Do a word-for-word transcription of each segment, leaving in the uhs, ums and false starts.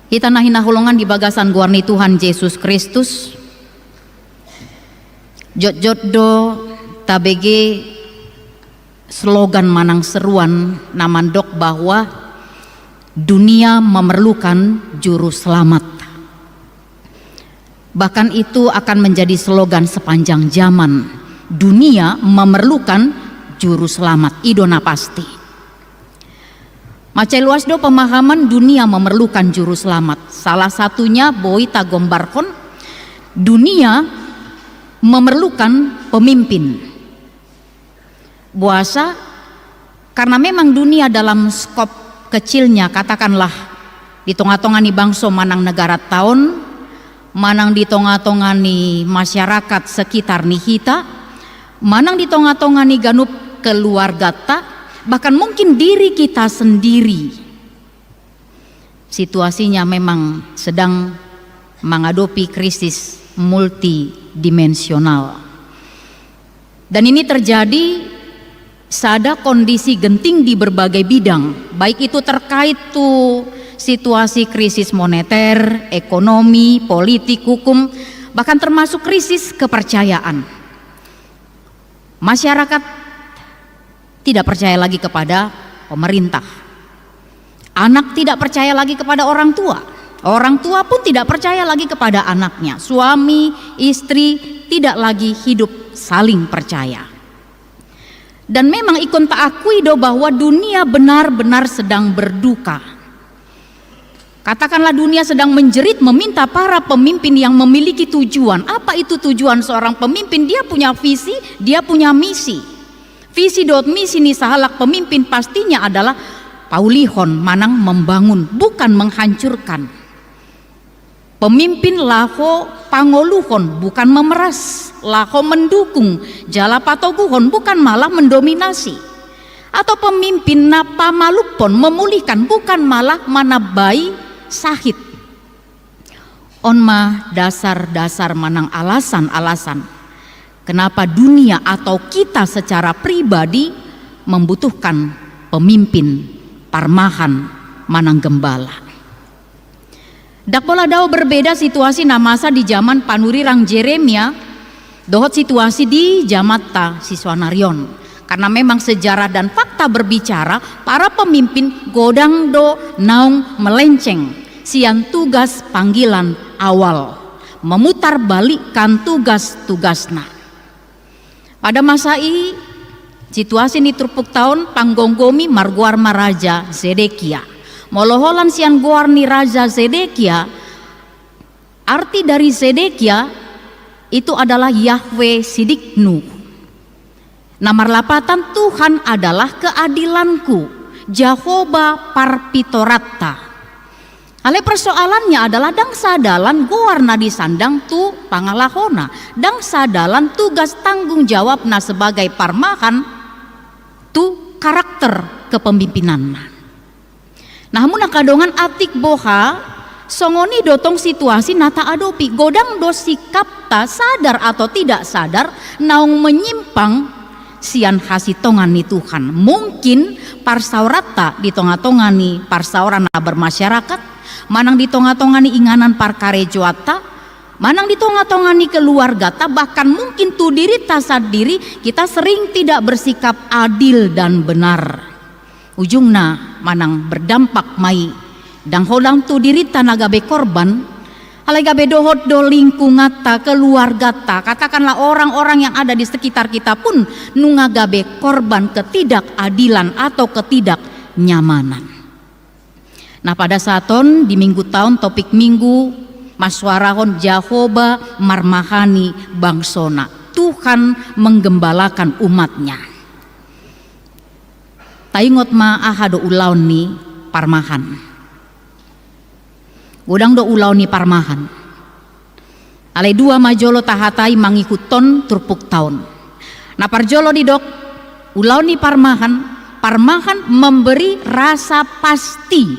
Hita na hinaholongan di bagasan goar ni Tuhan Jesus Kristus, jotjot do tabege slogan manang seruan na mandok bahwa dunia memerlukan juru selamat. Bahkan itu akan menjadi slogan sepanjang zaman. Dunia memerlukan juru selamat, i do na pasti. Mansai luas do pemahaman dunia memerlukan juru selamat. Salah satunya boi tagombarhon, dunia memerlukan pemimpin. Boasa? Karena memang dunia dalam skop kecilnya, katakanlah di tongatonga ni bangso manang negaranta on, manang di tongatonga ni masyarakat sekitar ni hita, manang di tongatonga ni ganup keluargata, bahkan mungkin diri kita sendiri, situasinya memang sedang mengadopi krisis multidimensional. Dan ini terjadi sada kondisi genting di berbagai bidang, baik itu terkait tu situasi krisis moneter, ekonomi, politik, hukum, bahkan termasuk krisis kepercayaan. Masyarakat tidak percaya lagi kepada pemerintah. Anak tidak percaya lagi kepada orang tua. Orang tua pun tidak percaya lagi kepada anaknya. Suami, istri tidak lagi hidup saling percaya. Dan memang ingkon taakui do bahwa dunia benar-benar sedang berduka. Katakanlah dunia sedang menjerit meminta para pemimpin yang memiliki tujuan. Apa itu tujuan seorang pemimpin? Dia punya visi, dia punya misi. Visi dohot misi ni sahalak pemimpin pastinya adalah paulihon manang membangun, bukan menghancurkan. Pemimpin laho pangoluhon, bukan memeras, laho mendukung, jala patoguhon, bukan malah mendominasi. Atau pemimpin na pamalumhon, memulihkan, bukan malah manambai sahit. On ma dasar-dasar manang alasan-alasan kenapa dunia atau kita secara pribadi membutuhkan pemimpin, parmahan, manang gembala. Ndang pola dao berbeda situasi na masa di jaman panurirang Jeremia dohot situasi di jamanta sisoanarion. Karena memang sejarah dan fakta berbicara, para pemimpin godang do naung melenceng sian tugas panggilan awal, memutarbalikkan tugas-tugasna. Pada masa i, situasi ni turpukta on panggomgomi margoar ma Raja Zedekia. Molo holan sian goar ni Raja Zedekia, arti dari Zedekia itu adalah Yahweh Sidkinu. Na marlapatan Tuhan adalah keadilanku, Jahowa parpitoranta. Alai persoalannya adalah ndang sadalan goar na disandang tu pangalahona, ndang sadalan tugas tanggung jawabna sebagai parmahan tu karakter kepemimpinanna. Nah, hamu angka dongan, atik boha, songon i do tong situasi na taadopi, godang do sikapta sadar atau tidak sadar naung menyimpang sian hasintongan ni Tuhan. Mungkin parsaoranta di tongatonga ni parsaoran na bermasyarakat, manang di tongatonga ni inganan parkarejoanta, manang di tongatonga ni keluargata, bahkan mungkin tu dirinta sandiri, kita sering tidak bersikap adil dan benar. Ujungna manang berdampak ma i, ndang holan tu dirinta na gabe korban, alai gabe dohot do lingkunganta, keluargata, katakanlah orang-orang yang ada di sekitar kita pun nunga gabe korban ketidakadilan atau ketidaknyamanan. Nah, pada saat on di mingguta on topik minggu mansuarahon Jahowa marmahani bangsona. Tuhan menggembalakan umatnya. Taingot ma aha do ulaon ni parmahan. Godang do ulaon ni parmahan. Alai dua ma jolo tahatai mangihuthon turpukta on. Na parjolo didok, ulaon ni parmahan, parmahan memberi rasa pasti.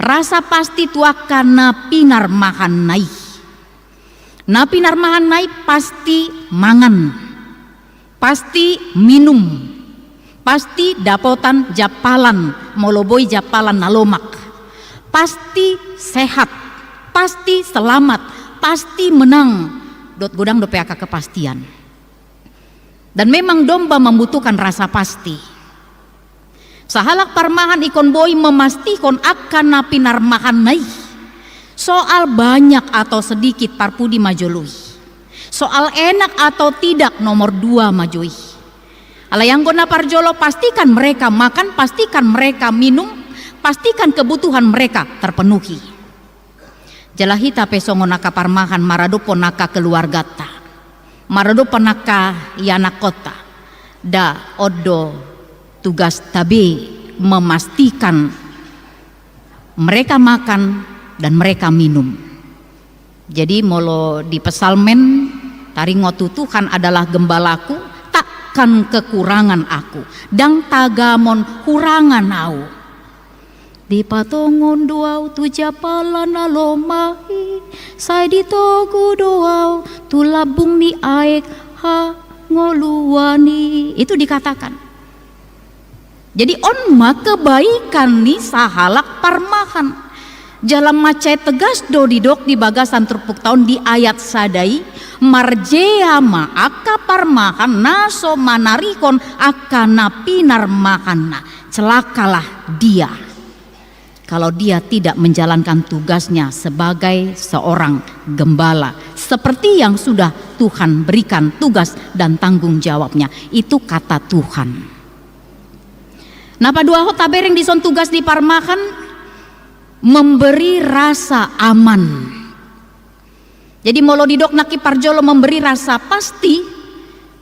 Rasa pasti tu angka na pinarmahanna i. Na pinarmahanna i pasti mangan. Pasti minum, pasti dapotan jampalan, molo boi jampalan na lomak. pasti sehat, pasti selamat, pasti menang. Dohot godang dope angka kepastian. Dan memang domba membutuhkan rasa pasti. Sahalak parmahan ingkon boi memastihon angka na pinarmahanna i. Soal banyak atau sedikit parpudi ma jolo i. Soal enak atau tidak nomor dua ma jo i. Alai anggo na parjolo, pastikan mereka makan, pastikan mereka minum, pastikan kebutuhan mereka terpenuhi. Jala hita pe songon angka parmahan maradophon angka keluarganta, maradophon angka ianakkonta. Nda, on do tugasta be memastikan mereka makan dan mereka minum. Jadi molo di Psalmen, taringot tu Tuhan adalah gembalaku, takkan kekurangan aku, ndang tagamon hurangan au. Dipatongon do au tu jampala na lomah i, sai ditogu do au tu lambung ni aek hangoluan i. Itu dikatakan. Jadi on ma kebaikan ni sahalak parmahan. Jala mansai tegas do didok di bagasan turpukta on di ayat sada i, marjea ma angka parmahan na so manarihon angka na pinarmahanna. Celakalah dia kalau dia tidak menjalankan tugasnya sebagai seorang gembala, seperti yang sudah Tuhan berikan tugas dan tanggung jawabnya. Itu kata Tuhan. Na paduahon, tabereng dison tugas ni parmahan, memberi rasa aman. Jadi molo didok nangkin parjolo memberi rasa pasti,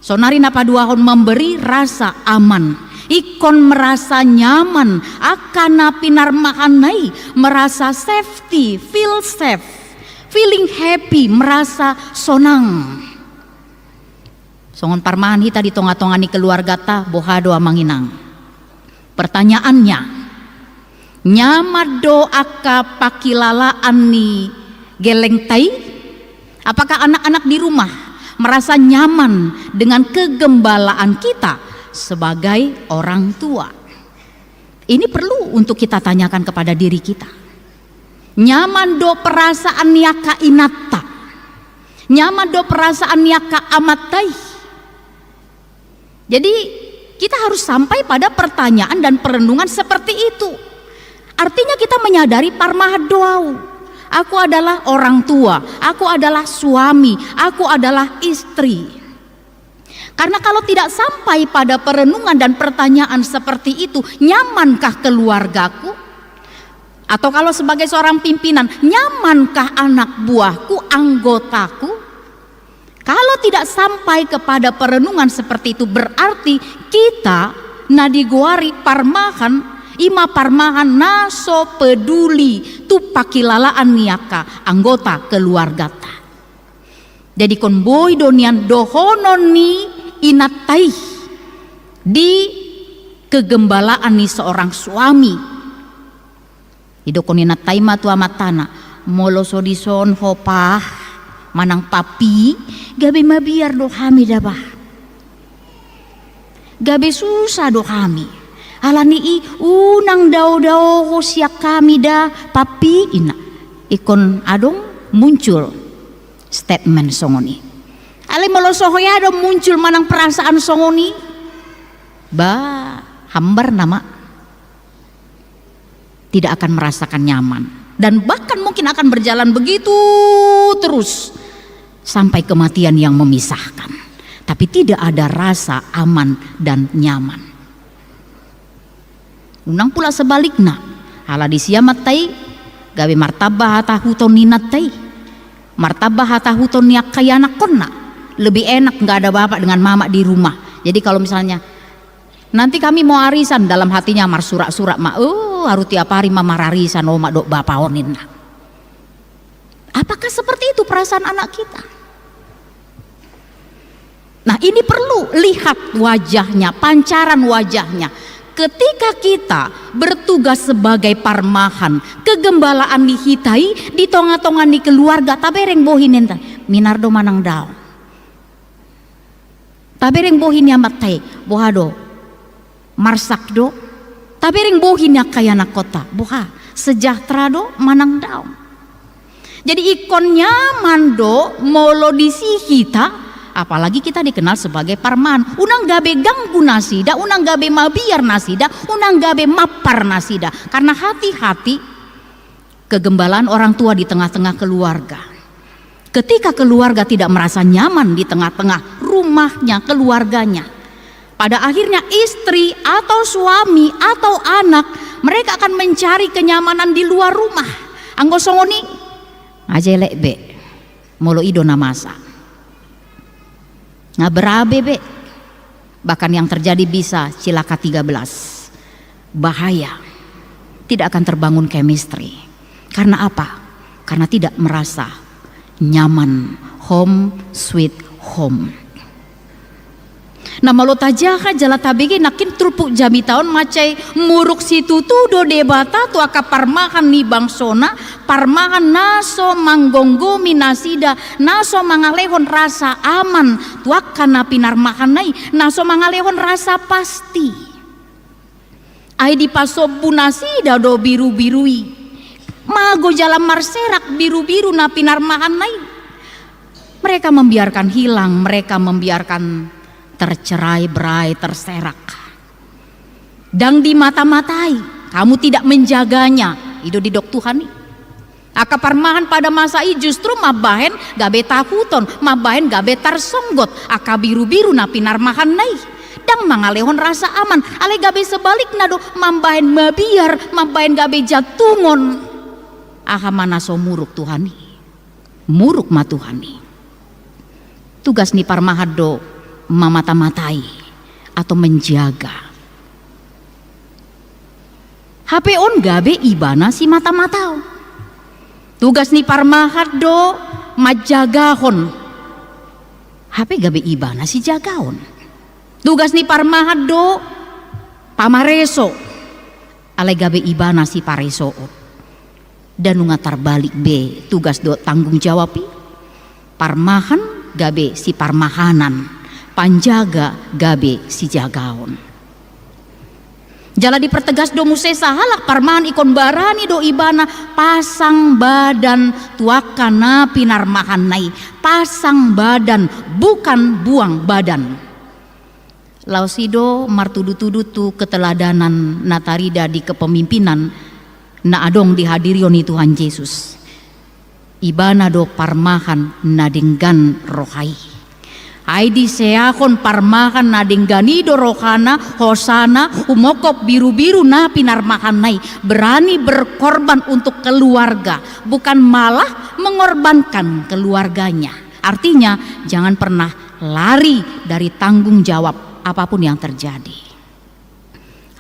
sonari na paduahon memberi rasa aman. Ingkon merasa nyaman angka na pinarmahanna i, merasa safety, feel safe, feeling happy, merasa sonang. Songon parmahan hita di tonga-tonga ni keluarganta, boha do amang inang? Pertanyaannya, nyaman do angka pangkilalaan ni gellengta i? Apakah anak-anak di rumah merasa nyaman dengan kegembalaan kita sebagai orang tua? Ini perlu untuk kita tanyakan kepada diri kita. Nyaman do perasaan ni angka inanta? Nyaman do perasaan ni angka amanta i? Jadi, kita harus sampai pada pertanyaan dan perenungan seperti itu. Artinya, kita menyadari parmahan do au. Aku adalah orang tua, aku adalah suami, aku adalah istri. Karena kalau tidak sampai pada perenungan dan pertanyaan seperti itu, nyamankah keluargaku? Atau kalau sebagai seorang pimpinan, nyamankah anak buahku, anggotaku? Kalau tidak sampai kepada perenungan seperti itu, berarti kita na digoari parmahan, i ma parmahan na so peduli tu pangkilalaan ni angka anggota keluargata. Jadi ingkon boi do nian dohonon ni inanta i di kegembalaan ni seorang suami. Didok ni inanta i ma tu amantana, molo so dison ho pa manang papi, gabe mabiar do hami da bah. Gabe susah do hami. Alani i unang dao-dao ho sian hami da papi, inna. Ingkon adong muncul statement songon i. Alai molo so hea do muncul manang perasaan songon i, bah, hambar nama. Tidak akan merasakan nyaman. Dan bahkan mungkin akan berjalan begitu terus sampai kematian yang memisahkan. Tapi tidak ada rasa aman dan nyaman. Unang pula sebalikna, ala disi amanta i gabe martamba hatahuton ni inanta i, martamba hatahuton ni angka ianakkonna. Lebih enak nggak ada bapak dengan mama di rumah. Jadi kalau misalnya, "Nanti kami mau arisan," dalam hatinya marsurak-surak ma, "Oh, haru tiap hari ma mararisan omak dohot bapa on," inna. Apakah seperti itu perasaan anak kita? Nah, ini perlu lihat wajahnya, pancaran wajahnya. Ketika kita bertugas sebagai parmahan, kegembalaan ni hita i di tonga-tonga ni keluarga, tabereng bohi ninta, minar do manang dao? Tabereng bohi ni amanta i, boha do? Marsak do? Tabereng bohi ni angka ianakkonta, boha? sejahtera do manang daong. Jadi ingkon nyaman do molo disi hita, apalagi kita dikenal sebagai parmahan. Unang gabe ganggu nasida, unang gabe mabiar nasida, unang gabe mampar nasida. Karena hati-hati kegembalaan orang tua di tengah-tengah keluarga. Ketika keluarga tidak merasa nyaman di tengah-tengah rumahnya, keluarganya, pada akhirnya istri atau suami atau anak, mereka akan mencari kenyamanan di luar rumah. Anggo songon i, nga jelek be, molo i do na masa. Nga berabe be. Bahkan yang terjadi bisa cilaka tiga belas. Bahaya. Tidak akan terbangun chemistry. Karena apa? Karena tidak merasa nyaman. Home sweet home. Na molo tajaha jala tabege nangkin turpuk jamita on mansai muruk situtu do Debata tu angka parmahan ni bangsona, parmahan na so manggomgomi nasida, na so mangalehon rasa aman tu angka na pinarmahanna i, na so mangalehon rasa pasti. Ai dipasombu nasida do birubiru i. Mago jala marserak birubiru na pinarmahanna i. Mereka membiarkan hilang, mereka membiarkan tercerai berai, terserak. Ndang dimata-matai, kamu tidak menjaganya. I do didok Tuhan i. Angka parmahan pada masa i justru mambahen gabe tahuton, mambahen gabe tarsonggot angka birubiru na pinarmahanna i. Ndang mangalehon rasa aman, alai gabe sebalikna do, mambahen mabiar, mambahen gabe jantungon. Aha ma na so muruk Tuhan i? Muruk ma Tuhan i. Tugas ni parmahan do mamata-matai atau menjaga. Hape on gabe ibana simata-mataon. Tugas ni parmahan do manjagahon. Hape gabe ibana sijagaon. Tugas ni parmahan do pamareso. Alai gabe ibana siparesoon. Ndang nunga tarbalik be tugas dohot tanggung jawab i. Parmahan gabe siparmahanan, panjaga gabe sijagaon. Jala dipertegas do muse sahalak parmahan ingkon barani do ibana pasang badan tu angka na pinarmahanna i, pasang badan, bukan buang badan. Laos i do martudu-tudu tu keteladanan na tarida di kepemimpinan na adong di hadirion ni Tuhan Jesus. Ibana do parmahan na denggan roha i. Ai diseahon parmahan na denggan i do rohana, hosana, humongkop birubiru na pinarmahanna i, berani berkorban untuk keluarga, bukan malah mengorbankan keluarganya. Artinya, jangan pernah lari dari tanggung jawab apapun yang terjadi.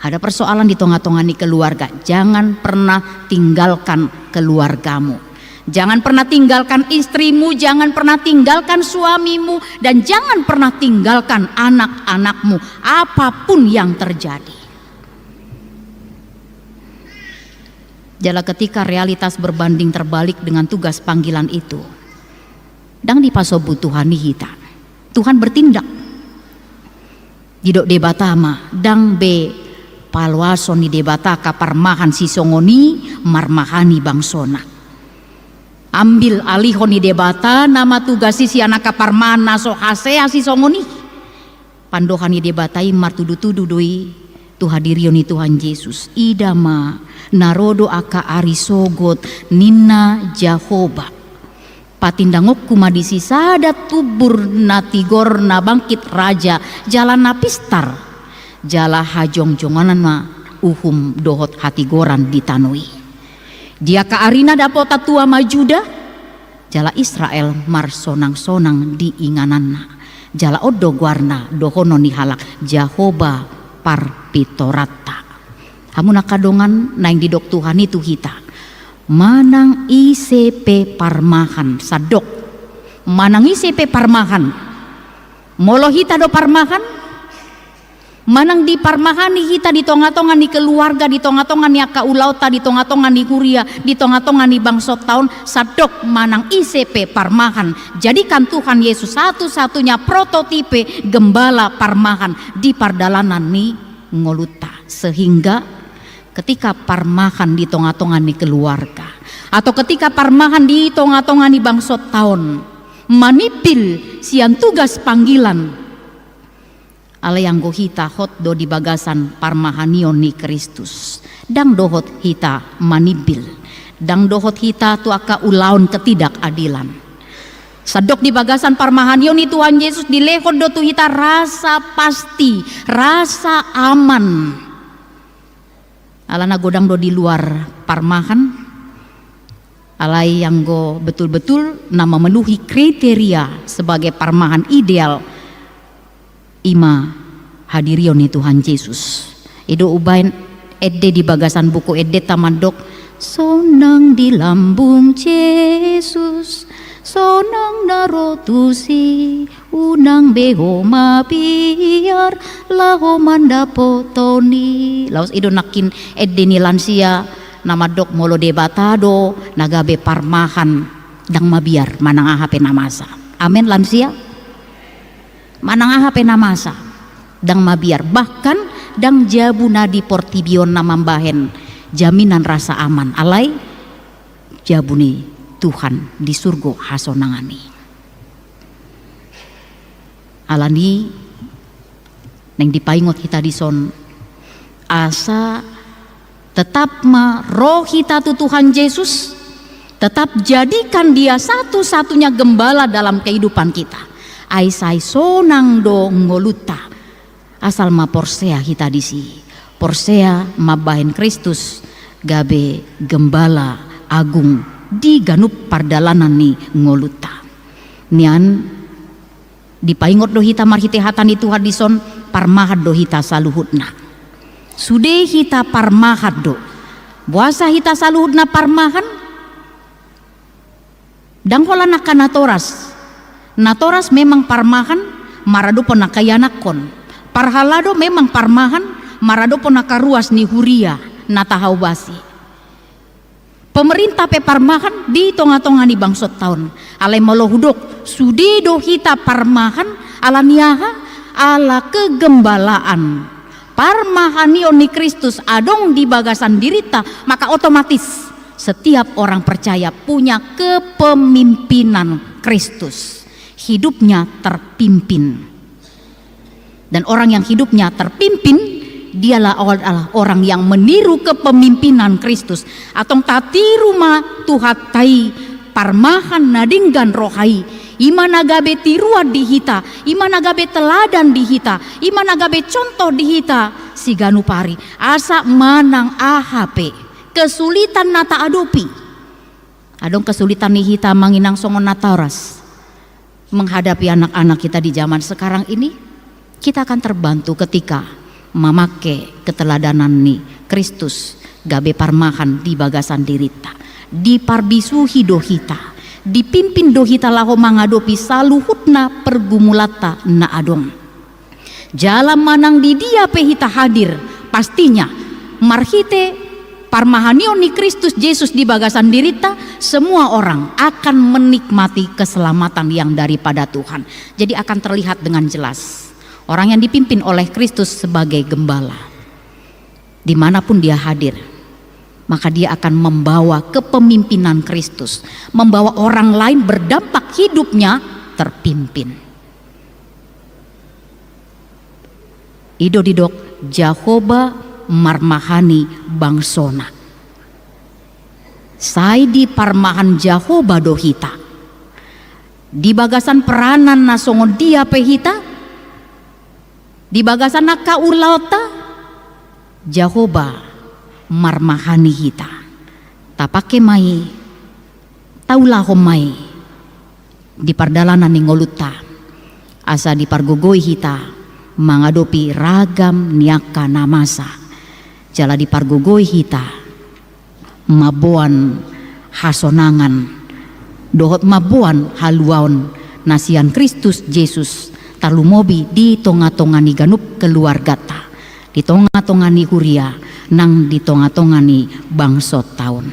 Ada persoalan di tonga-tonga ni keluarga, jangan pernah tinggalkan keluargamu. Jangan pernah tinggalkan istrimu, jangan pernah tinggalkan suamimu, dan jangan pernah tinggalkan anak-anakmu, apapun yang terjadi. Jala ketika realitas berbanding terbalik dengan tugas panggilan itu, ndang dipasombu Tuhan i hita. Tuhan bertindak. Didok Debata ma, ndang be paloason ni Debata angka parmahan sisongon i marmahani bangsona. Ambil alihon ni Debata nama tugas i sian angka parmahan na so hasea sisongon i. Pandohan ni Debata i martudu-tudu do i tu hadirion ni Tuhan Jesus. Ida ma, na ro do angka ari sogot, ninna Jahowa. Patindangonku ma disi sada tumbur na tigor na bangkit raja, jala na pistar, jala hajongjongonan ma uhum dohot hatigoran di tano i. Di angka arina dapotan tua ma Juda, jala Israel marsonang-sonang di ingananna. Jala on do goarna dohonon ni halak Jahowa parpitoranta. Hamu angka dongan, naeng didok Tuhan i tu hita. Manang ise pe parmahan, sandok. Manang ise pe parmahan. Molo hita do parmahan, manang diparmahani hita di tonga-tonga ni keluarga, di tonga-tonga ni angka ulaonta, di tonga-tonga ni huria, di tonga-tonga ni bangsonta on, sandok manang ise pe parmahan. Jadikan Tuhan Yesus satu-satunya prototipe gembala parmahan di pardalanan ni ngolunta. Sehingga Ketika parmahan di tonga-tonga ni keluarga, atau ketika parmahan di tonga-tonga ni bangsonta on, manimpil sian tugas panggilan, alai anggo hita hot do di bagasan parmahanion ni Kristus, ndang dohot hita manimpil, ndang dohot hita tu angka ulaon ketidakadilan. Sandok di bagasan parmahanion ni Tuhan Jesus dilehon do tu hita rasa pasti, rasa aman. Alana godang do di luar parmahan, alai anggo betul-betul na memenuhi kriteria sebagai parmahan ideal, i ma hadirion ni Tuhan Jesus. I do umbahen ende di bagasan buku endenta mandok, sonang di lambung Jesus, sonang na ro tusi, unang be ho mabiar, laho mandapothon i. Laos i do nangkin ende ni lansia na mandok, molo Debata do na gabe parmahan, ndang mabiar manang aha pe na masa. Amen, lansia? Manang aha pe na masa, ndang mabiar. Bahkan ndang jabu na di portibi on na mambahen jaminan rasa aman, alai jabu ni Tuhan di surgo hasonangan i. Alani naeng dipaingot hita dison, asa tetap ma ro hita tu Tuhan Jesus, tetap jadikan Dia satu-satunya gembala dalam kehidupan kita. Ai sai sonang do ngolunta, asal ma porsea hita disi, porsea mambahen Kristus gabe gembala agung di ganup pardalanan ni ngolunta. Nian dipaingot do hita marhite hata ni Tuhan dison, parmahan do hita saluhutna. Sude hita parmahan do. Boasa hita saluhutna parmahan? Ndang holan angka natoras. Natoras memang parmahan maradophon angka ianakhon. Parhalado memang parmahan maradophon angka ruas ni huria na tahaobasi. Pemerintah pe parmahan di tonga-tonga ni bangsonta on. Alai molo hudok, sude do hita parmahan, ala ni aha? Ala kegembalaan. Parmahanion ni Kristus adong di bagasan dirinta, maka otomatis setiap orang percaya punya kepemimpinan Kristus. Hidupnya terpimpin. Dan orang yang hidupnya terpimpin, dialah adalah orang yang meniru kepemimpinan Kristus. Antong tatiru ma tu hata i, parmahan na denggan roha i, i ma na gabe tiruan di hita, i ma na gabe teladan di hita, i ma na gabe contoh di hita siganup ari. Asa manang aha pe kesulitan na taadopi. Adong kesulitan ni hita, Amang Inang, songon natoras menghadapi anak-anak kita di zaman sekarang ini, kita akan terbantu ketika mamake keteladanan ni Kristus gabe parmahan di bagasan dirinta. Diparbisuhi do hita, dipimpin do hita laho mangadopi saluhutna pergumulanta na adong. Jala manang di dia pe hita hadir, pastinya marhite parmahanion ni Kristus Jesus di bagasan dirinta, semua orang akan menikmati keselamatan yang daripada Tuhan. Jadi akan terlihat dengan jelas orang yang dipimpin oleh Kristus sebagai gembala. Di mana pun dia hadir, maka dia akan membawa kepemimpinan Kristus, membawa orang lain berdampak hidupnya terpimpin. I do didok Jahowa marmahani bangsona. Sai diparmahan Jahowa do hita. Di bagasan peranan na songon dia pe hita, di bagasan angka ulaonta, Jahowa marmahani hita. Tapake ma i, taulahon ma i di pardalanan ni ngolunta, asa dipargogoi hita mangadopi ragam ni angka na masa, jala dipargogoi hita mamboan hasonangan dohot mamboan haluaon na sian Kristus Jesus, tarlumobi di tonga-tonga ni ganup keluarganta, di tonga-tonga ni huria, nang di tonga-tonga ni bangsonta on.